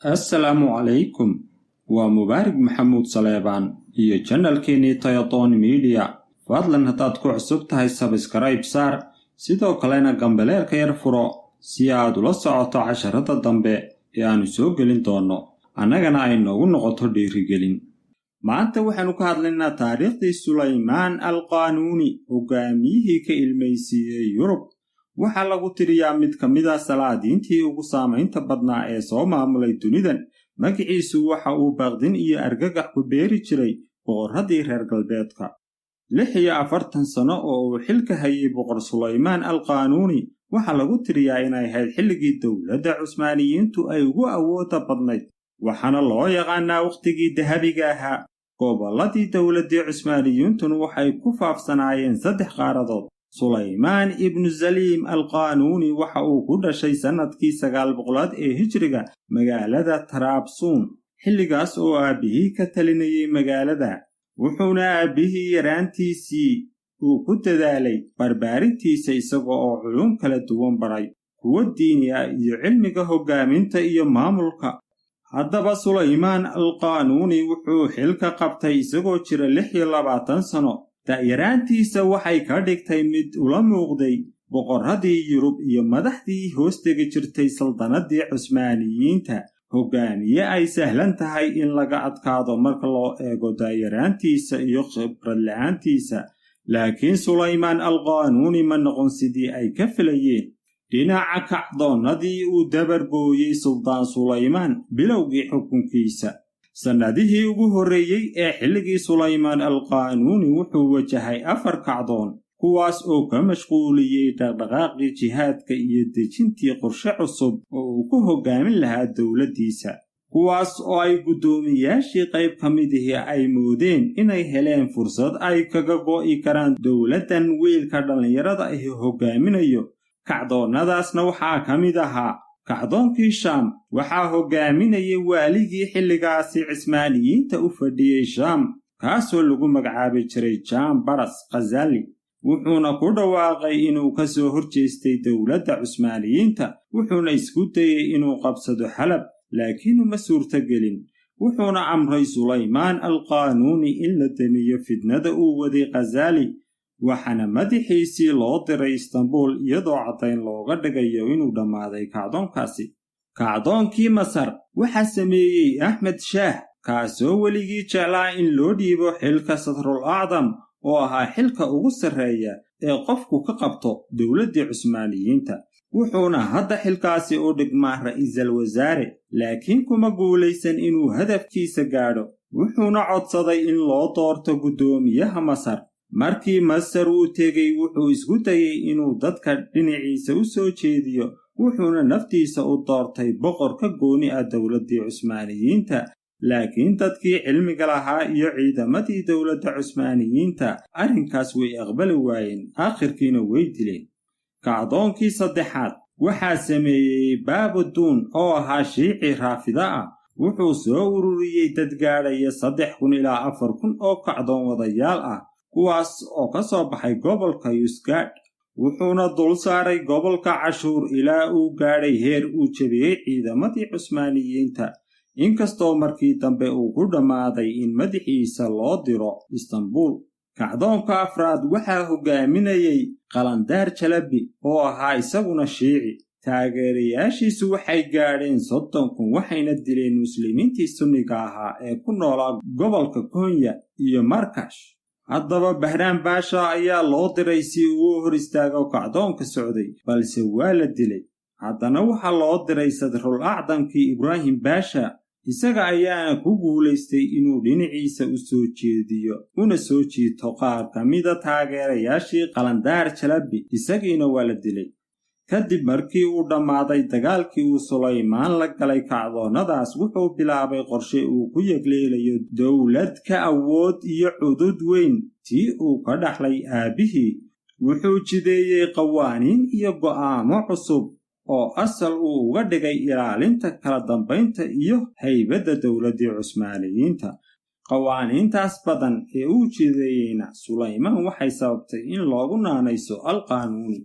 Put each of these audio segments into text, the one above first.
Assalaamu calaykum. Waa Mubaarig Maxamuud Saleebaan iyo channelkeenii Tayadoon Media. Fadlan haddaad ku cusub tahay, subscribe saar, sidoo kalena gambaleelka yar furo si aad ula socoto casharada dambe ee aannu soo gelin doonno, annagana ay noogu noqoto dhiirigelin. Maanta waxaannu ka hadlaynaa taariikhdii Sulaymaan Alqaanuuni, hogaamiyihii ka ilmaysiiyey Yurub. Waxaa lagu tiriyaa mid ka mid a salaadiintii ugu saamaynta badnaa ee soo maamulay dunidan. Magiciisu waxa uu baqdin iyo argagax ku beeri jiray boqorradii reer galbeedka. 46 sano oo uu xilka hayay Boqor Sulaymaan Alqaanuuni waxaa lagu tiriyaa inay ahayd xilligii dowladda Cusmaaniyiintu ay ugu awoodda badnayd, waxaana loo yaqaanaa wakhtigii dahabiga ahaa. Gobolladii dowladdii Cusmaaniyiintuna waxay ku faafsanaayeen saddex qaaradood. Sulaymaan Ibnu Saliim Alqaanuuni waxa uu ku dhashay sannadkii 900aad ee Hijriga magaalada Taraabsuun, xilligaas oo aabbihii ka talinayay magaalada. Wuxuuna aabbihii yaraantiisii uu ku dadaalay barbaarintiisa, isaga oo culum kala duwan baray, kuwo diini ah iyo cilmiga hoggaaminta iyo maamulka. Haddaba Sulaymaan Alqaanuuni wuxuu xilka qabtay isagoo jira 26 sano. Da'yaraantiisa waxay ka dhigtay mid ula muuqday boqorradii Yurub iyo madaxdii hoostegi jirtay saldannaddii Cusmaaniyiinta hoggaamiye ay sahlan tahay in laga adkaado marka loo eego da'yaraantiisa iyo khibrad la'aantiisa. Laakiin Sulaymaan Alqaanuuni ma noqon sidii ay ka filayeen. Dhinaca kacdoonnadii uu dabargooyey Suldaan Sulaymaan bilowgii xukunkiisa. Sannadihii ugu horreeyey ee xilligii Sulaymaan Alqaanuuni wuxuu wajahay afar kacdoon, kuwaas oo ka mashquuliyey dhaqdhaqaaqii jihaadka iyo dejintii qorshe cusub oo uu ku hoggaamin lahaa dowladdiisa, kuwaas oo ay guddoomiyaashii qayb ka midihii ay moodeen inay heleen fursad ay kaga go'i karaan dowladdan wiilka dhallinyarada ahi hoggaaminayo. Kacdoonnadaasna waxaa ka mid ahaa kacdoonkii Shaam. Waxaa hoggaaminayay waaligii xilligaasi Cismaaniyiinta u fadhiyey Shaam, kaasoo lagu magacaabi jiray Jaan Baras Khazali. Wuxuuna ku dhawaaqay inuu ka soo horjeestay dowladda Cusmaaniyiinta, wuxuuna isku dayey inuu qabsado Xalab, laakiin uma suurtogelin. Wuxuuna amray Sulaymaan Alqaanuuni in la demiyo fitnada uu waday Khazali, waxaana madaxiisii loo diray Istanbul, iyadoo caddayn looga dhigayo inuu dhammaaday kacdoonkaasi. Kacdoonkii Masar waxaa sameeyey Axmed Shaah, kaasoo weligii jeclaa in loo dhiibo xilka Sadrul Acdam, oo ahaa xilka ugu sarreeya ee qofku ka qabto dowladdii Cusmaaniyiinta, wuxuuna hadda xilkaasi u dhigmaa ra'iisal wasaare. Laakiin kuma guulaysan inuu hadafkiisa gaadho, wuxuuna codsaday in loo doorto guddoomiyaha Masar. Markii Masar uu tegey, wuxuu isku dayey inuu dadka dhinaciisa u soo jeediyo, wuxuuna naftiisa u doortay boqor ka gooni ah dowladdii Cusmaaniyiinta. Laakiin dadkii cilmiga lahaa iyo ciidamadii dowladda Cusmaaniyiinta arrinkaas way aqbali waayeen, aakhirkiina way dileen. Kacdoonkii saddexaad waxaa sameeyey Baabuduun, oo ahaa Shiici Raafida ah. Wuxuu soo ururiyey dad gaadhaya 3000 ilaa 4000 oo kacdoon wadayaal ah, kuwaas oo ka soo baxay gobolka Yusgaadh, wuxuuna dul saaray gobolka cashuur ilaa uu gaadhay heer uu jebiyey ciidamadii Cusmaaniyiinta, inkastoo markii dambe uu ku dhammaaday in madaxiisa loo diro Istanbul. Kacdoonka afraad waxaa hoggaaminayey Qalandaar Jalabi, oo ahaa isaguna Shiici. Taageerayaashiisu waxay gaadheen 30,000, waxayna dileen Muslimiintii Sunniga ahaa ee ku noolaa gobolka Konya iyo Markash. Haddaba Bahraan Baasha ayaa loo diray si uu u hor istaago kacdoonka socday, balse waa la dilay. Haddana waxaa loo diray Sadrul Acdamkii Ibraahim Baasha. Isaga ayaana ku guulaystay inuu dhinaciisa u soo jeediyo una soo jiito qaar ka mida taageerayaashii Qalandaar Jalabi, isagiina waa la dilay. Kadib markii uu dhammaaday dagaalkii uu Sulaymaan la galay kacdoonnadaas, wuxuu bilaabay qorshe uu ku yegleelayo dowlad ka awood iyo cudud weyn tii uu ka dhaxlay aabbihii. Wuxuu jideeyey qawaaniin iyo go'aamo cusub oo asal uu uga dhigay ilaalinta kala dambaynta iyo haybadda dowladdii Cusmaaniyiinta. Qawaaniintaas badan ee uu jideeyeyna Sulaymaan waxay sababtay in loogu naanayso Alqaanuuni.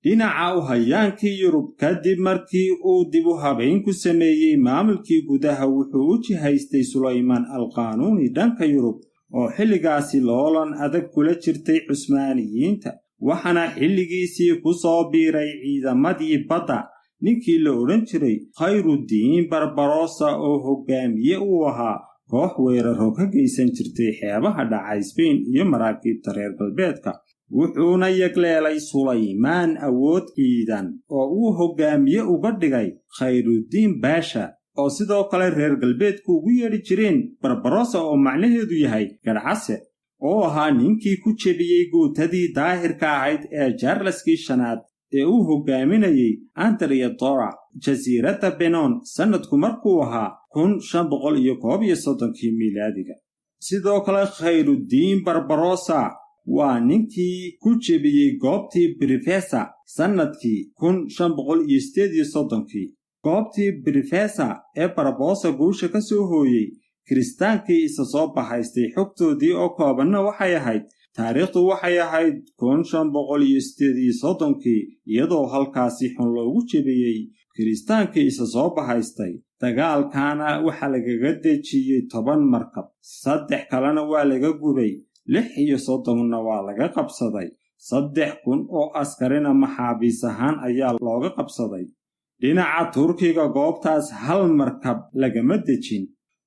Dhinaca u hayaankii Yurub, kadib markii uu dib u habayn ku sameeyey maamulkii gudaha, wuxuu u jihaystay Sulaymaan Alqaanuuni dhanka Yurub oo xilligaasi loolan adag kula jirtay Cusmaaniyiinta. Waxaana xilligiisii ku soo biiray ciidamadii badda ninkii la odhan jiray Khayrudiin Barbarosa, oo hoggaamiye u ahaa koox weeraro ka geysan jirtay xeebaha dhaca Sbain iyo maraakiibta reer galbeedka. Wuxuuna yagleelay Sulaymaan awood ciidan oo uu hoggaamiye uga dhigay Khayrudiin Baasha, oo sidoo kale reer galbeedku ugu yeedhi jireen Barbarosa, oo macnaheedu yahay Garhcase, oo ahaa ninkii ku jebiyey guutadii daahirka ahayd ee Jaarlaskii shanaad ee uu hoggaaminayey Andrea Dora jasiiradda Benon, sannadku markuu ahaa 1531-kii miilaadiga. Sidoo kale Khayrudiin Barbarosa waa ninkii ku jebiyey goobtii Brifesa sannadkii 1538-kii. Goobtii Brifesa ee Barbosa guusha ka soo hooyey kiristaankii isa soo bahaystay, xogtoodii oo koobanna waxay ahayd, taariikhdu waxay ahayd 1538-kii, iyadoo halkaasi xun loogu jebiyey kiristaankii isa soo bahaystay. Dagaalkaana waxaa lagaga dejiyey 10 markab, saddex kalena waa laga gubay, 36-na waa laga qabsaday, 3000 oo askarina maxaabiis ahaan ayaa looga qabsaday. Dhinaca Turkiga goobtaas hal markab lagama dejin,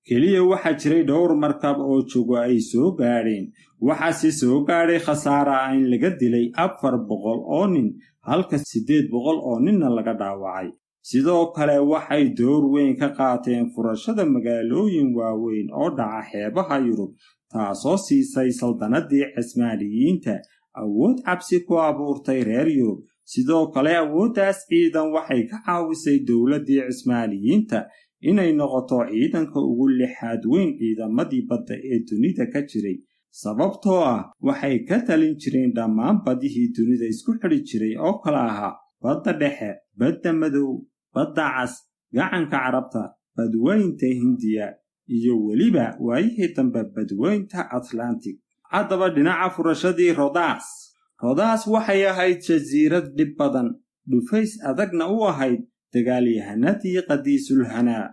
keliya waxaa jiray dhowr markab oo jogo ay soo gaadheen. Waxaase soo gaadhay khasaara ah in laga dilay 400 oo nin, halka 800 oo ninna laga dhaawacay. Sidoo kale waxay door weyn ka qaateen furashada magaalooyin waaweyn oo dhaca xeebaha Yurub, taasoo siisay saldanadii Cismaaniyiinta awood cabsi ku abuurtay reer Yurub. Sidoo kale awooddaas ciidan waxay ka caawisay dowladdii Cismaaniyiinta inay noqoto ciidanka ugu lixaad weyn ciidamadii badda ee dunida ka jiray, sababtoo ah waxay ka talin jireen dhammaan badihii dunida isku xidhi jiray oo kala ahaa Badda Dhexe, Badda Madow, Badda Cas, Gacanka Carabta, Badweynta Hindiya iyo weliba waayihii dambe Badweynta Atlantic. Haddaba dhinaca furashadii Rodas. Rodas waxay ahayd jasiirad dhib badan, dhufays adagna u ahayd dagaalyahanadii Qadiisulhanaa,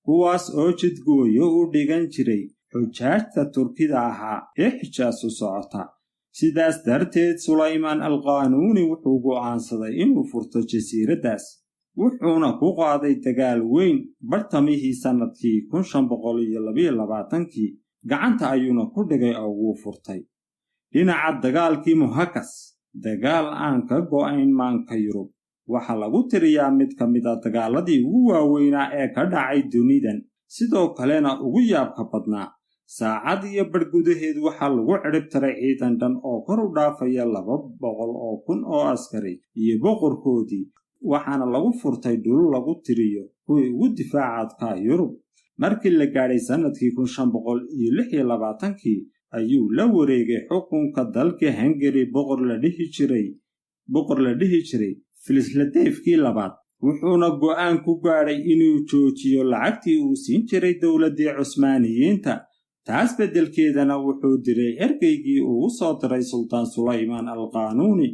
kuwaas oo jidgooyo u dhigan jiray xujaajta Turkida ahaa ee Xijaas u socota. Sidaas darteed Sulaymaan Alqaanuuni wuxuu go'aansaday inuu furto jasiiraddaas, wuxuuna ku qaaday dagaal weyn bartamihii sannadkii 1522-kii. Gacanta ayuuna ku dhigay oo wuu furtay. Dhinaca dagaalkii Muhakas, dagaal aan ka go'ayn maanka Yurub, waxaa lagu tiriyaa mid ka mid a dagaaladii ugu waaweynaa ee ka dhacay dunidan, sidoo kalena ugu yaabka badnaa. Saacad iyo badh gudaheed waxaa lagu cidhib tiray ciidan dhan oo kor u dhaafaya 200,000 oo askari iyo boqorkoodii, waxaana lagu furtay dhul lagu tiriyo kuwii ugu difaaca adkaa Yurub. Markii la gaadhay sannadkii 1526-kii ayuu la wareegay xukunka dalka Hungari boqor la dhihi jiray Filisladefkii labaad, wuxuuna go'aan ku gaadhay inuu joojiyo lacagtii uu siin jiray dowladdii Cusmaaniyiinta. Taas beddelkeedana wuxuu diray ergeygii uu u soo diray Sultaan Sulaymaan Alqaanuuni,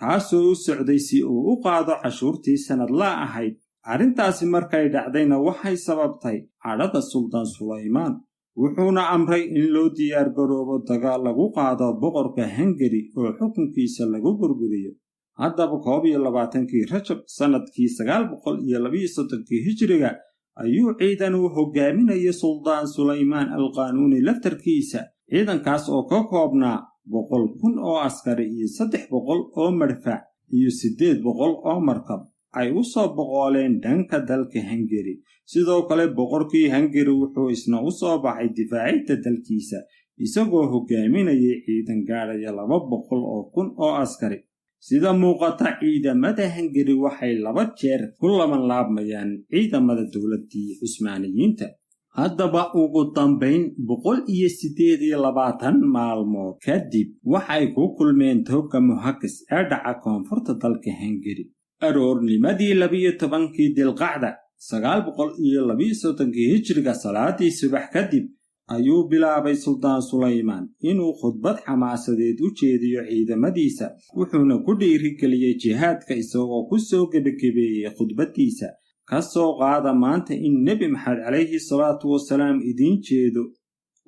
kaasoo u socday si uu u qaado cashuurtii sannadla ahayd. Arrintaasi markay dhacdayna waxay sababtay cadhada Suldaan Sulaymaan, wuxuuna amray in loo diyaargaroobo dagaal lagu qaado boqorka Hungari oo xukunkiisa lagu burburiyo. Haddaba 21-kii Rajab sannadkii 932-kii hijriga ayuu ciidan uu hogaaminayay Suldaan Sulaymaan Alqaanuuni laftarkiisa, ciidankaas oo ka koobnaa 100,000 oo askari iyo 300 oo madfac iyo 800 oo markab, ay u soo boqooleen dhanka dalka Hungari. Sidoo kale boqorkii Hungari wuxuu isna u soo baxay difaacidda dalkiisa, isagoo hogaaminayay ciidan gaadhaya 200,000 oo askari. Sida muuqata, ciidamada Hungari waxay laba jeer ku laban laabmayaan ciidamada dowladdii Cusmaaniyiinta. Haddaba ugu dambayn 128 maalmood kadib waxay ku kulmeen toogga Muhakis ee dhaca koonfurta dalka Hungari. Aroornimadii 12-kii Dilqacda 932-kii hijriga, salaadii subax kadib, Ayuu bilaabay Suldaan Sulaymaan inuu khudbad xamaasadeed u jeediyo ciidamadiisa, wuxuuna ku dhiirigeliyey jihaadka, isagoo ku soo gebagebeeyey khudbaddiisa: "Ka soo qaada maanta in Nebi Maxamed calayhi salaatu wasalaam idiin jeedo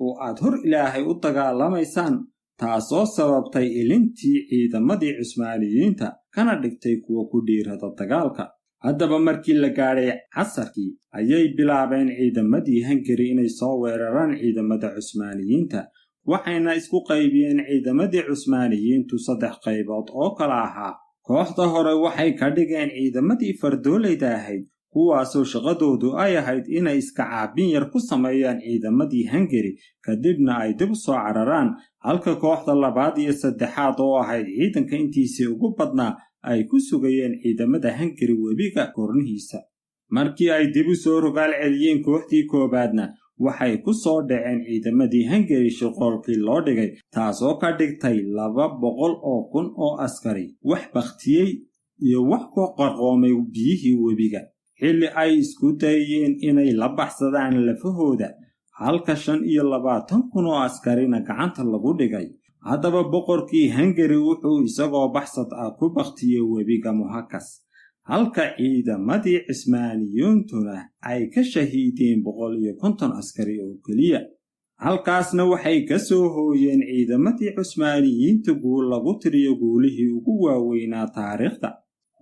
oo aad hor Ilaahay u dagaalamaysaan," taasoo sababtay ilintii ciidamadii Cusmaaniyiinta, kana dhigtay kuwa ku dhiirada dagaalka. Haddaba markii la gaadhay casarkii, ayay bilaabeen ciidamadii Hungari inay soo weeraraan ciidamada Cusmaaniyiinta, waxayna isku qaybiyeen ciidamadii Cusmaaniyiintu saddex qaybood oo kala ahaa: kooxda hore waxay ka dhigeen ciidamadii fardoolayda ahayd, kuwaasoo shaqadoodu ay ahayd inay iska caabin yar ku sameeyaan ciidamadii Hungari, kadibna ay dib u soo cararaan, halka kooxda labaad iyo saddexaad oo ahayd ciidanka intiisii ugu badnaa ay ku sugayeen ciidamada Hungari webiga koornihiisa. Markii ay dib u soo rogaal celiyeen kooxdii koowaadna, waxay ku soo dhaceen ciidamadii Hungari shirqoolkii loo dhigay, taasoo ka dhigtay 200,000 oo askari wax bakhtiyey iyo wax ku qarqoomay biyihii webiga, xilli ay isku dayeen inay la baxsadaan lafahooda, halka 25,000 oo askarina gacanta lagu dhigay. Haddaba boqorkii Hungari wuxuu isagoo baxsad ah ku bakhtiyey webiga Muhakas, halka ciidamadii Cismaaniyiintuna ay ka shahiideen 150 askari oo keliya. Halkaasna waxay ka soo hooyeen ciidamadii Cusmaaniyiinta guul lagu tiriyo guulihii ugu waaweynaa taariikhda.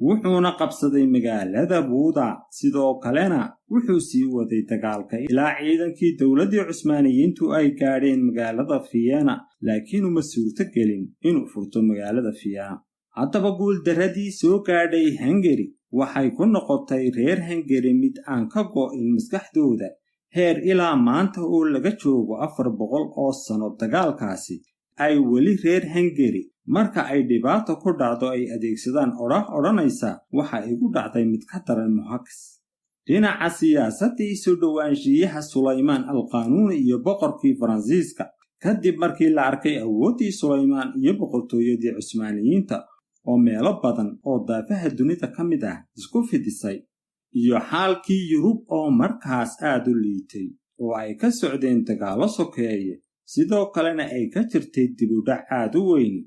Wuxuuna qabsaday magaalada Buuda. Sidoo kalena wuxuu sii waday dagaalka ilaa ciidankii dowladdii Cusmaaniyiintu ay gaadheen magaalada Vienna, laakiin uma suurto gelin inuu furto magaalada Vienna. Haddaba guuldarradii soo gaadhay Hungari waxay ku noqotay reer Hungari mid aan ka go'in maskaxdooda, heer ilaa maanta oo laga joogo 400 oo sano dagaalkaasi ay weli reer Hungari marka ay dhibaato ku dhacdo ay adeegsadaan odhah odhanaysa: "Waxa igu dhacday mid ka daran Muhakis." Dhinaca siyaasaddii, soo dhowaanshiyaha Sulaymaan Alqaanuuni iyo boqorkii Faransiiska, kadib markii la arkay awooddii Sulaymaan iyo boqortooyadii Cusmaaniyiinta oo meelo badan oo daafaha dunida ka mid ah isku fidisay, iyo xaalkii Yurub oo markaas aad u liitay oo ay ka socdeen dagaallo sokeeye, sidoo kalena ay ka jirtay dibudhac aad u weyni,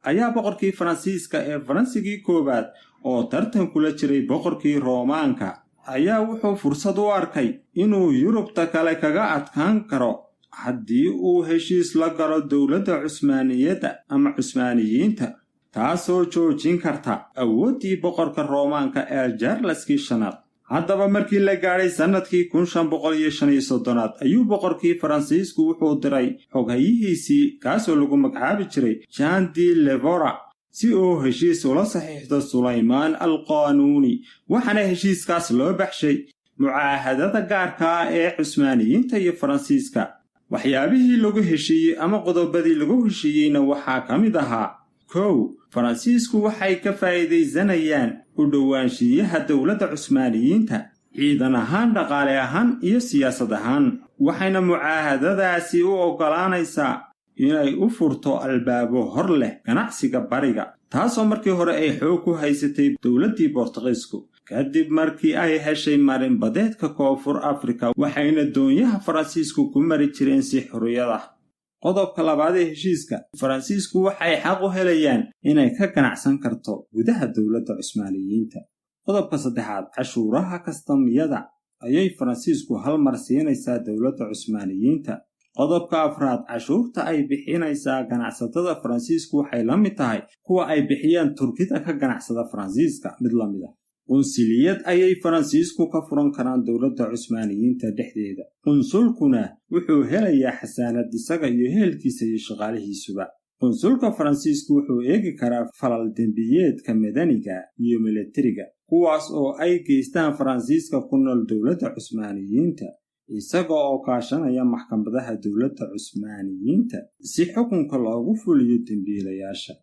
ayaa boqorkii Faransiiska ee Faransigii Koowaad oo tartan kula jiray boqorkii Roomaanka ayaa wuxuu fursad u arkay inuu Yurubta kale kaga adkaan karo haddii uu heshiis la galo dowladda Cusmaaniyadda ama Cusmaaniyiinta, taasoo joojin karta awooddii boqorka Roomaanka ee Jarlaskii Shanaad. Haddaba markii la gaadhay sannadkii 1535aad, ayuu boqorkii Faransiisku wuxuu diray xoghayihiisii, kaasoo lagu magacaabi jiray Jean de Levora, si uu heshiis ula saxiixdo Sulaymaan Alqaanuuni, waxaana heshiiskaas loo baxshay mucaahadada gaarka ah ee Cusmaaniyiinta iyo Faransiiska. Waxyaabihii lagu heshiiyey ama qodobadii lagu heshiiyeyna waxaa ka mid ahaa: 1, Faransiisku waxay ka faa'iidaysanayaan u dhowaanshiyaha dowladda Cusmaaniyiinta ciidan ahaan, dhaqaale ahaan iyo siyaasad ahaan, waxayna mucaahadadaasi u oggolaanaysaa inay u furto albaabo hor leh ganacsiga bariga, taasoo markii hore ay xoog ku haysatay dowladdii Boortaqiisku, kadib markii ay heshay marinbadeedka Koonfur Afrika, waxayna doonyaha Faransiisku ku mari jireen si xorriyad ah. Qodobka labaad ee heshiiska: Faransiisku waxay xaq u helayaan inay ka ganacsan karto gudaha dowladda Cusmaaniyiinta. Qodobka saddexaad: cashuuraha kastamyada ayay Faransiisku hal mar siinaysaa dowladda Cusmaaniyiinta. Qodobka afraad: cashuurta ay bixinaysaa ganacsatada Faransiisku waxay la mid tahay kuwa ay bixiyaan Turkida ka ganacsada Faransiiska mid la mid ah. Qunsuliyad ayay Faransiisku ka furan karaan dowladda Cusmaaniyiinta dhexdeeda, qunsulkuna wuxuu helayaa xasaanad, isaga iyo ehelkiisa iyo shaqaalihiisuba. Qunsulka Faransiisku wuxuu eegi karaa falal dembiyeedka madaniga iyo milatariga, kuwaas oo ay geystaan Faransiiska ku nool dowladda Cusmaaniyiinta, isaga oo kaashanaya maxkamadaha dowladda Cusmaaniyiinta si xukunka loogu fuliyo dembiilayaasha.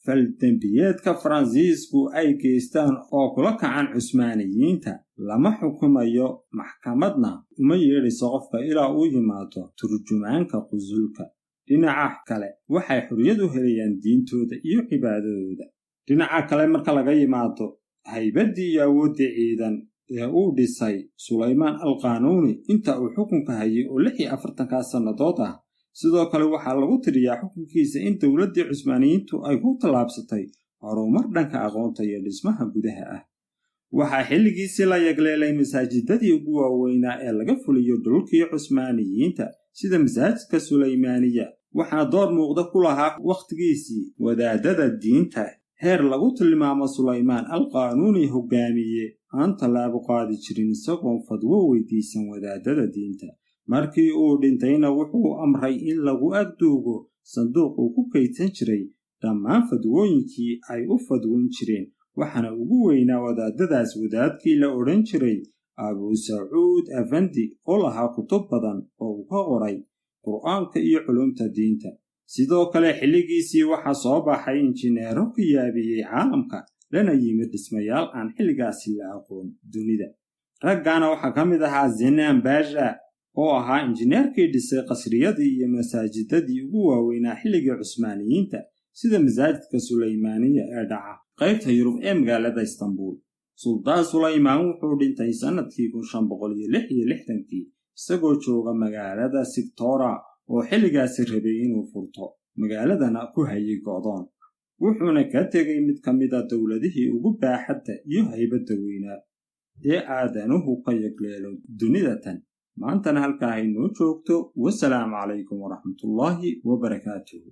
Faldembiyeedka Faransiisku ay geystaan oo kula kacan Cusmaaniyiinta lama xukumayo, maxkamadna uma yeedhayso qofka ilaa uu yimaado turjumaanka qusulka. Dhinaca kale, waxay xorriyad u helayaan diintooda iyo cibaadadooda. Dhinaca kale, marka laga yimaado haybaddii iyo awooddii ciidan, ee uu dhisay Sulaymaan Alqaanuuni inta uu xukunka hayay oo 46-kaa sannadood ah. Sidoo kale waxaa lagu tiriyaa xukunkiisa in dowladdii Cusmaaniyiintu ay ku tallaabsatay horumar dhanka aqoonta iyo dhismaha gudaha ah. Waxaa xilligiisii la yagleelay masaajidadii ugu waaweynaa ee laga fuliyo dhulkii Cusmaaniyiinta, sida masaajidka Sulaymaaniya, waxaana door muuqda ku lahaa wakhtigiisii wadaadada diinta, heer lagu tilmaamo Sulaymaan Alqaanuuni hogaamiye aan tallaabo qaadi jirin isagoon fadwo weydiisan wadaadada diinta. Markii uu dhintayna wuxuu amray in lagu agduugo sanduuq uu ku kaydsan jiray dhammaan fadwooyinkii ay u fadwoon jireen, waxaana ugu weynaa wadaadadaas wadaadkii la odhan jiray Abu Sacuud Afandi oo lahaa kutub badan oo uu ka qoray Qur'aanka iyo culumta diinta. Sidoo kale xilligiisii waxaa soo baxay injineero ka yaabiyey caalamka, lana yimid dhismayaal aan xilligaasi la aqoon dunida. Raggaana waxaa ka mid ahaa Zenan Basha oo ahaa injineerkii dhisay qasriyadii iyo masaajidadii ugu waaweynaa xilligii Cusmaaniyiinta, sida masaajidka Sulaymaaniya ee dhaca qaybta Yurub ee magaalada Istanbul. Suldaan Sulaymaan wuxuu dhintay sannadkii 1566-kii isagoo jooga magaalada Sigtora oo xilligaasi rabay inuu furto, magaaladana ku hayay go'doon, wuxuuna ka tegay mid ka mida dowladihii ugu baaxadda iyo haybadda weynaa ee aadanuhu ka yagleelo dunida tan. Maantana halkaa haynoo joogto. Wasalaamu calaykum waraxmatullaahi wabarakaatuhu.